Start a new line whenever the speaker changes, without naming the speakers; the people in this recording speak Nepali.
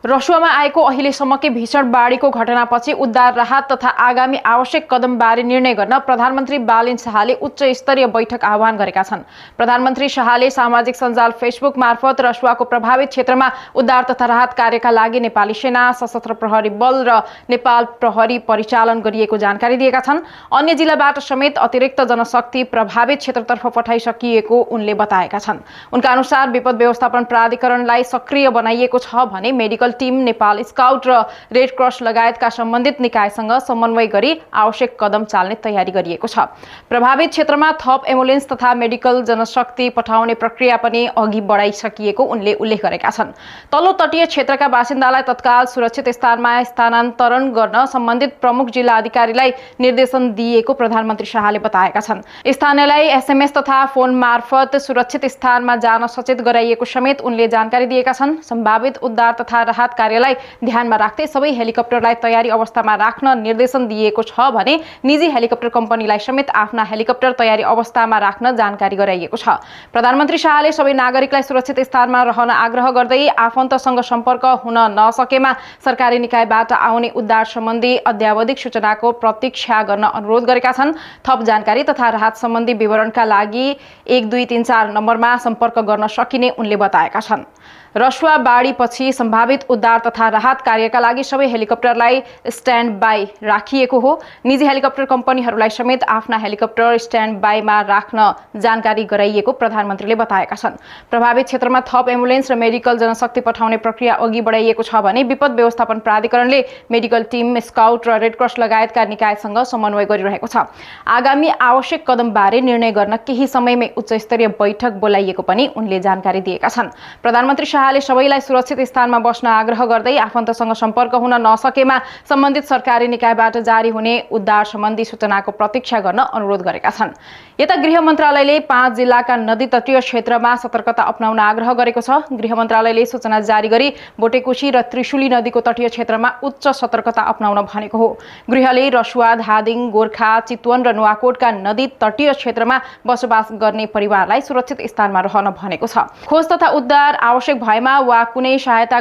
रसुवामा आएको अहिलेसम्मकै भीषण बाढीको घटनापछि उद्धार राहत तथा आगामी आवश्यक कदमबारे निर्णय गर्न प्रधानमन्त्री बालेन शाहले उच्च स्तरीय बैठक आह्वान गरेका छन्। प्रधानमन्त्री शाहले सामाजिक सञ्जाल फेसबुक मार्फत रसुवाको प्रभावित क्षेत्रमा उद्धार तथा राहत कार्यका लागि नेपाली सेना, सशस्त्र प्रहरी बल र नेपाल प्रहरी परिचालन गरिएको जानकारी दिएका छन्। अन्य जिल्लाबाट समेत अतिरिक्त जनशक्ति प्रभावित क्षेत्रतर्फ पठाइसकिएको उनले बताएका छन्। उनका अनुसार विपद व्यवस्थापन प्राधिकरणलाई सक्रिय बनाइएको छ भने मेडिकल टिम, नेपाल स्काउट र रेड क्रस लगायतका सम्बन्धित निकायसँग समन्वय गरी आवश्यक कदम चाल्ने तयारी गरिएको छ। प्रभावित क्षेत्रमा थप एम्बुलेन्स तथा मेडिकल जनशक्ति पठाउने प्रक्रिया पनि अघि बढाइसकिएको उनले उल्लेख गरेका छन्। तल्लो तटीय क्षेत्रका बासिन्दालाई तत्काल सुरक्षित स्थानमा स्थानान्तरण गर्न सम्बन्धित प्रमुख जिल्ला अधिकारीलाई निर्देशन दिएको प्रधानमन्त्री शाहले बताएका छन्। स्थानीयलाई एसएमएस तथा फोन मार्फत सुरक्षित स्थानमा जान सचेत गराइएको समेत उनले जानकारी दिएका छन्। सम्भावित उद्धार तथा राहत कार्यलाई ध्यानमा राख्दै सबै हेलिकप्टरलाई तयारी अवस्थामा राख्न निर्देशन दिएको छ भने निजी हेलिकप्टर कम्पनीलाई समेत आफ्ना हेलिकप्टर तयारी अवस्थामा राख्न जानकारी गराइएको छ। प्रधानमन्त्री शाहले सबै नागरिकलाई सुरक्षित स्थानमा रहन आग्रह गर्दै आफन्तसँग सम्पर्क हुन नसकेमा सरकारी निकायबाट आउने उद्धार सम्बन्धी अद्यावधिक सूचनाको प्रतीक्षा गर्न अनुरोध गरेका छन्। थप जानकारी तथा राहत सम्बन्धी विवरणका लागि 1234 नम्बरमा सम्पर्क गर्न सकिने उनले बताएका छन्। रसुवा बाढीपछि सम्भावित उद्धार तथा राहत कार्यका लागि सबै हेलिकप्टरलाई स्ट्यान्ड बाई राखिएको हो। निजी हेलिकप्टर कम्पनीहरूलाई समेत आफ्ना हेलिकप्टर स्ट्यान्ड बाईमा राख्न जानकारी गराइएको प्रधानमन्त्रीले बताएका छन्। प्रभावित क्षेत्रमा थप एम्बुलेन्स र मेडिकल जनशक्ति पठाउने प्रक्रिया अघि बढाइएको छ भने विपद व्यवस्थापन प्राधिकरणले मेडिकल टिम, स्काउट र रेड क्रस लगायतका निकायसँग समन्वय गरिरहेको छ। आगामी आवश्यक कदमबारे निर्णय गर्न केही समयमै उच्च स्तरीय बैठक बोलाइएको पनि उनले जानकारी दिएका छन्। प्रधानमन्त्री शाहले सबैलाई सुरक्षित स्थानमा बस्न आग्रह गर्दै आफन्तसँग सम्पर्क हुन नसकेमा सम्बन्धित सरकारी निकायबाट जारी हुने उद्धार सम्बन्धी सूचनाको प्रतीक्षा गर्न अनुरोध गरेका छन्। यता गृह मन्त्रालयले 5 जिल्लाका नदी तटीय क्षेत्रमा सतर्कता अपनाउन आग्रह गरेको छ। गृह मन्त्रालयले सूचना जारी गरी बोटेकोशी र त्रिशुली नदीको तटीय क्षेत्रमा उच्च सतर्कता अपनाउन भनेको हो। गृहले रसुवा, धादिङ, गोर्खा, चितवन र नुवाकोटका नदी तटीय क्षेत्रमा बसोबास गर्ने परिवारलाई सुरक्षित स्थानमा रहन भनेको छ। खोज तथा उद्धार आवश्यक भएमा वा कुनै सहायता